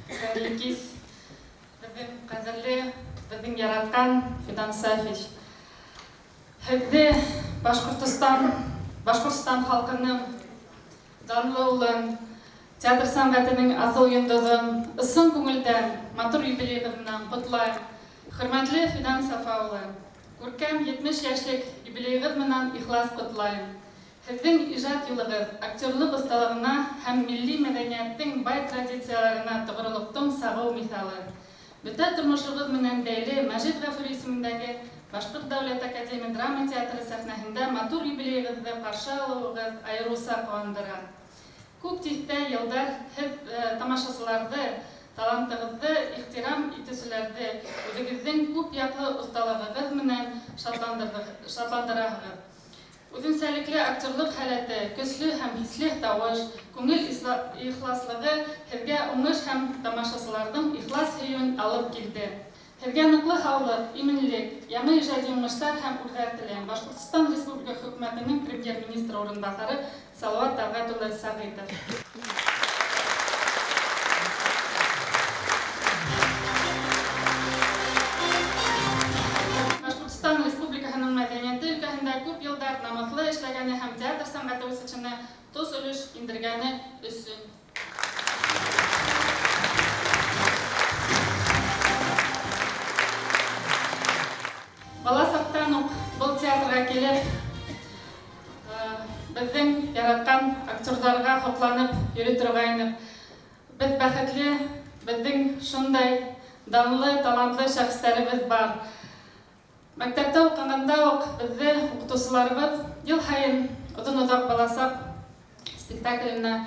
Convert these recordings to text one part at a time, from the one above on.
Хәйерле кис, беҙҙең ҡәҙерле, беҙҙең яратҡан Фидан Сафич. Һеҙҙе Башҡортостан, Башҡортостан халҡының данлы улын, театр сәнғәтенең аҫыл йондоҙон ысын күңелдән матур юбилейығыҙ менән ҡотлайым. Хөрмәтле Фидан Сафа улы, күркәм 70 йәшлек юбилейығыҙ менән ихлас ҡотлайым. Һеҙҙең ижад юлығыҙ актерлыҡ оҫталығына һәм милли мәҙәниәттең бай традицияларына тоғролоҡтоң сағыу миҫалы. Бөтә тормошоғоҙ менән бәйле Мәжит Ғафури исемендәге Башҡорт дәүләт академия драма театры сәхнәһендә матур юбилейығыҙҙы ҡаршы алыуығыҙ айырыуса ҡыуандыра. Күп тиҫтә йылдар һеҙ тамашасыларҙы, талантығыҙҙы ихтирам итеүселәрҙе үҙегеҙҙең күп яҡлы оҫталығығыҙ менән шатландыраһығыҙ. Үҙенсәлекле актерлыҡ һәләте, көслө һәм хисле тауыш, күңел ихласлығы һеҙгә уңыш һәм тамашасыларҙың ихлас һөйөүен алып килде. Һеҙгә ныҡлы һаулыҡ, именлек, яңы ижади уңыштар һәм үрҙәр теләйем. Башҡортостан Республика Хөкүмәтенең Премьер-министры урынбаҫары Салауат Тәлғәт улы Сәғитов. Башҡортостан Республикаһының мәҙәниәте өлкәһендә күп йылдар намыҫлы эшләгәне һәм театр сәнғәте үҫешенә тос өлөш индергәне өсөн. Бала саҡтан уҡ был театрға килеп, беҙҙең яратҡан актерҙарға һоҡланып йөрөй торғайныҡ. Беҙ бәхетле, беҙҙең шундай данлы, талантлы шәхестәребеҙ бар. Мәктәптә уҡығанда уҡ беҙҙе уҡытыусыларыбыҙ йыл һайын оҙон-оҙаҡ баласаҡ спектакленә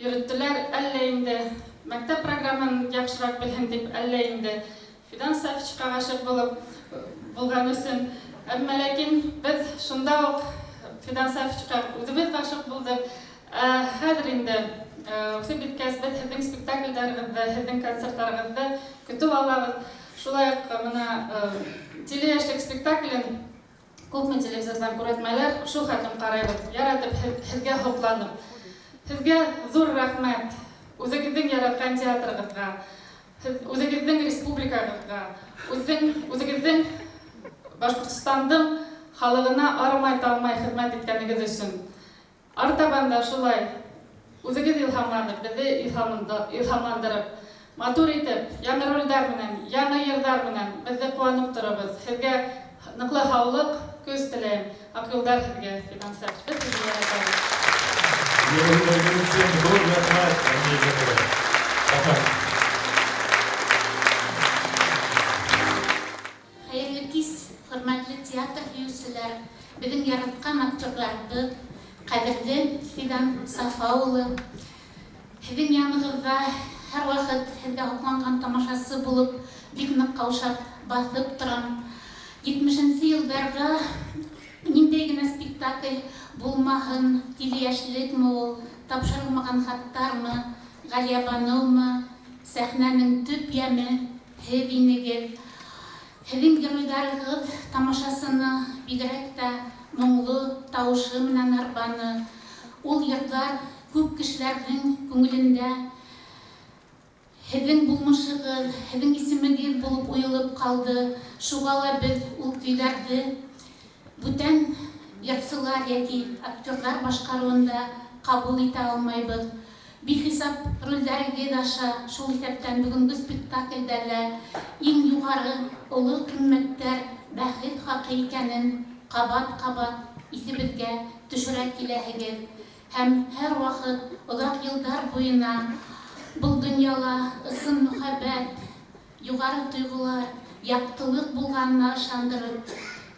йөрөттөләр. Әллә инде мәктәп программаһын яҡшыраҡ белһен тип, әллә инде Фидан Сафичҡа ғашиҡ булып булған өсөн. Әммә ләкин беҙ шунда уҡ Фидан Сафичҡа үҙебеҙ ғашиҡ булдыҡ. Ә хәҙер инде үҫеп еткәс, беҙ һеҙҙең спектаклдәрегеҙҙе, һеҙҙең концерттарығыҙҙы көтөп алабыҙ. Шулай уҡ бына Тиле йәшлек спектаклен күпме телевизорҙан күрһәтмәләр, шул хәтлем ҡарайбыҙ, яратып, һеҙгә һоҡланып. Һеҙгә ҙур рәхмәт үҙегеҙҙең яратҡан театрығыҙға, үҙегеҙҙең республикағыҙға, үҙегеҙҙең Башҡортостандың халығына арымай-талмай хеҙмәт иткәнегеҙ өсөн. Артабан да шулай үҙегеҙ илһамланып, беҙҙе илһамландырып, матур итеп, яңы ролдәр менән, яңы йырҙар менән беҙҙе ҡыуанып тороғоҙ. Һеҙгә ныҡлы һаулыҡ, көс теләйем. Аҡ юлдар һеҙгә, Фидан Сафич. Беҙ һеҙҙе яратабыҙ. Йөрәгегеҙ өсөн ҙур рәхмәт, Әминә. Рәхмәт. Хәйерле кис, хөрмәтле театр һөйөүселәр, беҙҙең яратҡан актерҙарыбыҙ, ҡәҙерле Фидан Сафа улы. Һеҙҙең янығыҙҙа һәр ваҡыт һеҙгә һоҡланған тамашасы булып, бик ныҡ ҡаушап баҫып торам. 70-нсе йылдарҙа ниндәй генә спектакль булмаһын, Тиле йәшлекме ул, Тапшырылмаған хаттармы, Ғәлиәбаныумы, сәхнәнең төп йәме һеҙ инегеҙ. Һеҙҙең геройҙарығыҙ тамашасыны бигерәк тә моңло тауышы менән арбаны. Ул йырҙар күп кешеләрҙең күңелендә һеҙҙең булмышығыҙ, һеҙҙең исемегеҙ булып уйылып ҡалды. Шуға ла беҙ ул көйҙәрҙе бүтән йырсылар йәки актерҙар башҡарыуында ҡабул итә алмайбыҙ. Бихисап ролдәрегеҙ аша, шул иҫәптән бөгөнгө спектаклдә лә иң юғары оло ҡиммәттәр бәхет хаҡы икәнен ҡабат-ҡабат иҫебеҙгә төшөрә киләһегеҙ. Һәм һәр ваҡыт оҙаҡ йылдар буйына был донъяла ысын мөхәббәт, юғары тойғолар, яҡтылыҡ булғанына ышандырып,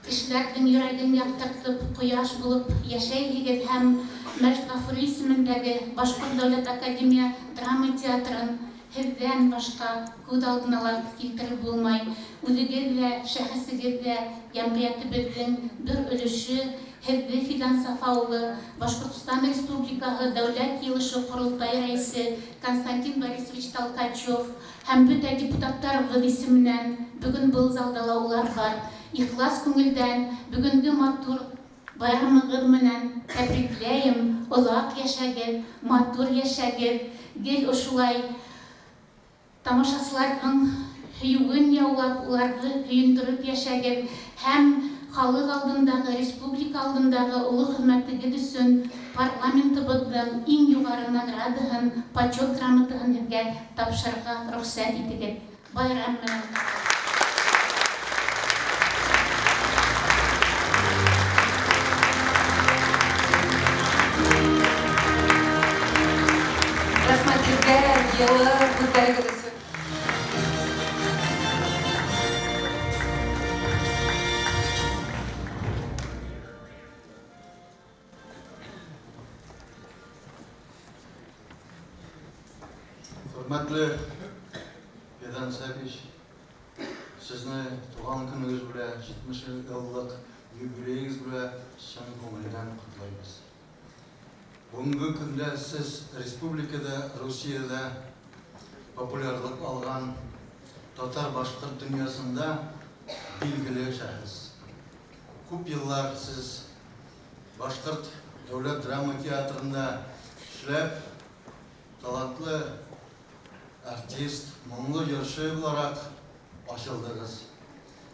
кешеләрҙең йөрәген яҡтыртып, ҡояш булып йәшәйһегеҙ һәм Мәжит Ғафури исемендәге Башҡорт дәүләт академия драма театрын һеҙҙән башҡа күҙ алдына ла килтереп булмай. Үҙегеҙ ҙә, шәхесегеҙ ҙә йәмғиәтебеҙҙең бер өлөшө. Һеҙҙе Фидан Сафа улы, Башҡортостан Республикаһы Дәүләт Йыйылышы Ҡоролтай рәйесе Константин Борисович Толкачев һәм бөтә депутаттарыбыҙ исеменән, бөгөн был залда ла улар бар, ихлас күңелдән бөгөнгө матур байрамығыҙ менән тәбрикләйем. Оҙаҡ йәшәгеҙ, матур йәшәгеҙ, гел ошолай Тамашасыларҙың һөйөүен яулап, уларҙы һөйөндөрөп йәшәгеҙ һәм халыҡ алдындағы, республика алдындағы оло хеҙмәтегеҙ өсөн парламентыбыҙҙың иң юғары наградаһын, почет грамотаһын һеҙгә тапшырырға рөхсәт итегеҙ. Байрам менән! Рәхмәт һеҙгә йылы һүҙҙәрегеҙ өсөн. Хөрмәтле Фидан Сәфич, сезне туған көнөгөҙ белән, 70 еллык юбилейегеҙ белән чын күңелдән ҡотлайбыҙ. Бөгөнгө көндә сез республикада, Русиядә популярлык алған татар-башҡорт донъясында билгеле шәхес. Күп йыллар сез Башҡорт дәүләт драма театрында эшләп, талантлы артист, моңло йырчы буларак ачылдыгыз.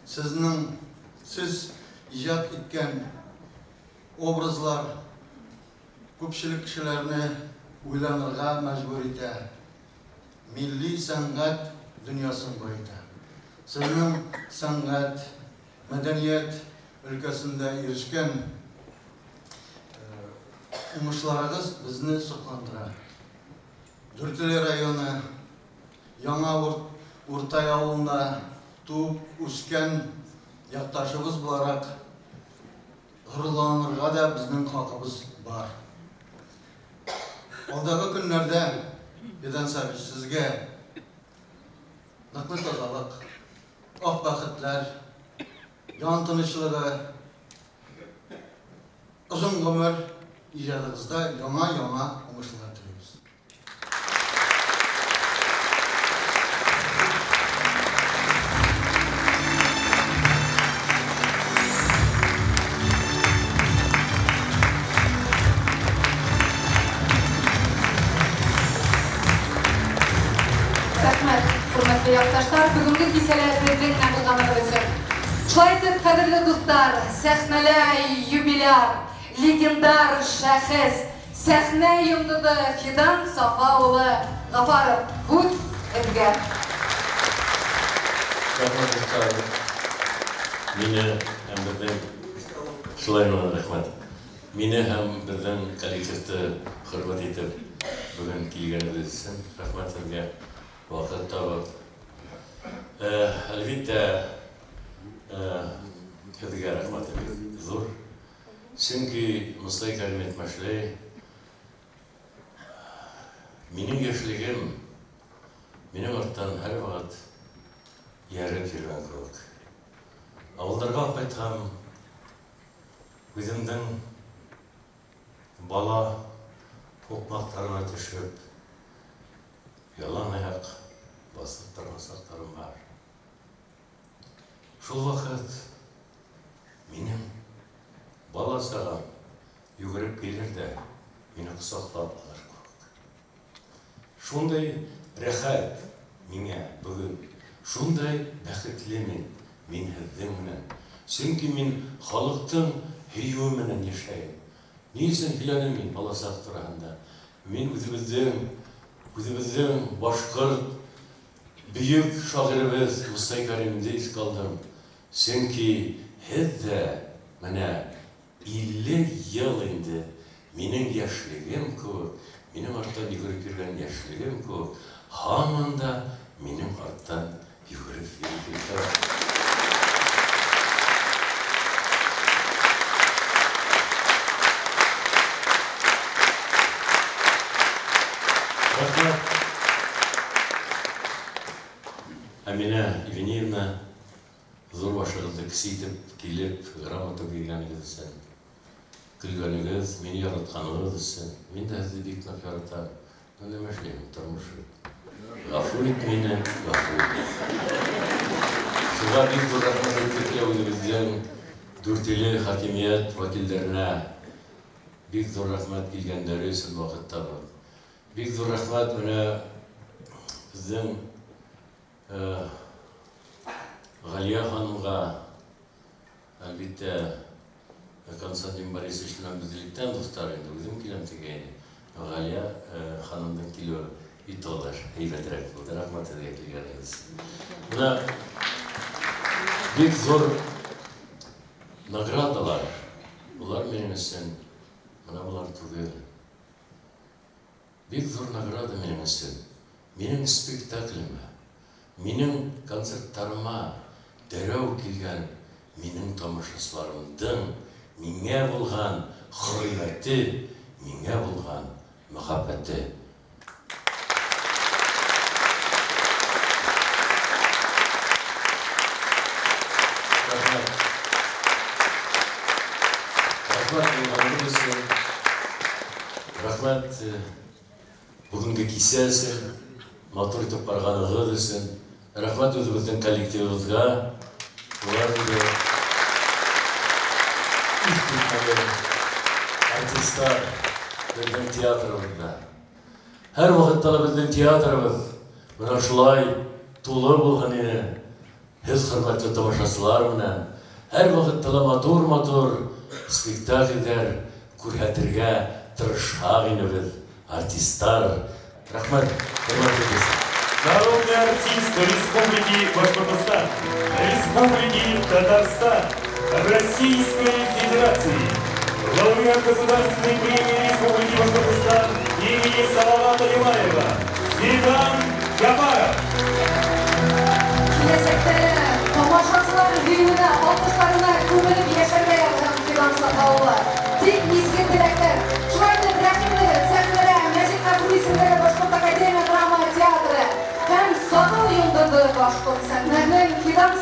Сезнең сез иҗат иткән образлар күпчелек кешеләрне уйланырга мәҗбүр итә, милли сәнгать дөньясын баета. Сезнең сәнгать, мәдәният өлкәсендә ирешкән уңышларыгыз безне сокландыра. Дүртөйле районы Яңа Уртай авылында туып үскән якташыбыз буларак горурланырга да безнең хакыбыз бар. Алдагы көннәрдә, Фидан Сабич, сезгә ныклы тазалык, ак бәхетләр, ян тынычлыгы, озын гомер, иҗадыгызда яңа-яңа уңышлар телибез. Рәхмәт, хөрмәтле якташлар, бүгенге кисәлә безнең белән булганыгыз өчен. Шулай итеп, кадерле дуслар, сәхнәлә юбиляр, легендар шәхес, сәхнә йолдызы Фидан Сафа улы Гафаров. Һүз һеҙгә. Рәхмәт, дуҫтар. Мине һәм беҙҙең шулай гына рәхмәт. Мине һәм беҙҙең коллективты хөрмәт итеп бөгөн килгәнегеҙ өсөн рәхмәт һеҙгә ваҡыт табып. Әлбиттә, һеҙгә рәхмәтем бик ҙур. Сөнки Мостай Кәрим әйтмешләй, минең йәшлегем минең арттан һәр ваҡыт эйәреп йөрөгән кеүек. Ауылдарға ҡайтһам, үҙемдең бала һуҡмаҡтарына төшөп, ялан аяҡ баҫып торған саҡтарым бар. Шул ваҡыт минең бала сағам йүгереп килер ҙә мине ҡосаҡлап алыр кеүек. Шундай рәхәт миңә бөгөн, шундай бәхетле мин, мин һеҙҙең менән. Сөнки мин халыҡтың һөйөүе менән йәшәйем. Ни өсөн һөйләнем мин баласаҡ тураһында? Мин үҙебеҙҙең башҡорт бөйөк шағирыбыҙ Мостай Кәримде иҫкә алдым. Сөнки һеҙ ҙә менә 50 йыл инде минең йәшлегем кеүек, минең арттан йүгереп йөрөгән йәшлегем кеүек, һаман да минең арттан йүгереп йөрөйһөгөҙ. Рәхмәт. Әминә Евгеньевна, ҙур башығыҙҙы кесе итеп килеп, грамота биргәнегеҙ өсөн, көлгәнегеҙ, мине яратҡанығыҙ өсөн. Мин дә һеҙҙе бик ныҡ яратам. Ну, нимә эшләйем, тормош бит. Ғәфү ит мине, ғәфү ит. Шуға бик ҙур рәхмәт әйтеп килә үҙебеҙҙең Дүртөйлө хакимиәт вәкилдәренә. Бик ҙур рәхмәт килгәндәре өсөн ваҡыт табып. Бик ҙур рәхмәт менә беҙҙең Ғәлиә ханымға, әлбиттә, Константин Борисович менән беҙ электән дуҫтар инде, үҙем киләм тигәйне. Ғәлиә ханымдың килеүе и то һәйбәтерәк булды. Рәхмәт һеҙгә килгәнегеҙ өсөн. Бына бик ҙур наградалар. Улар минең өсөн бына былар түгел. Бик ҙур награда минең өсөн. Минең спектаклемә, минең концерттарыма дәррәү килгән минең тамашасыларымдың миңә булған хөрмәте, миңә булған мөхәббәте. Рәхмәт. Рәхмәт булғанығыҙ өсөн. Рәхмәт бөгөнгө кисә өсөн, матур итеп барғанығыҙ өсөн. Рәхмәт үҙебеҙҙең коллективыбыҙға. Улар инде иҫ китмәле артистар беҙҙең театрыбыҙҙа. Һәр ваҡытта ла беҙҙең театрыбыҙ бына шулай тулы булһын ине. Һеҙ, хөрмәтле тамашасылар менән, һәр ваҡытта ла матур-матур спектаклдәр күрһәтергә тырышһаҡ ине беҙ, артистар. Рәхмәт, хөрмәтле дуҫтар. Народный артист Республики Башкортостан, Республики Татарстан, Российской Федерации, лауреат Государственной премии Республики Башкортостан имени Салавата Юлаева, Фидан Гафаров. Киләсәктә тамашасылар һөйөүенә, алҡыштарына күмелеп йәшәргә яҙһын Фидан Сафа улы. Тик изге теләктәр. Шулай итеп, рәхим итегеҙ, сәхнәлә Мәжит Ғафури исемендәге Башҡорт академия драма театры һәм Саҙыл йондоҙо башҡорт сәхнәһенең Фидан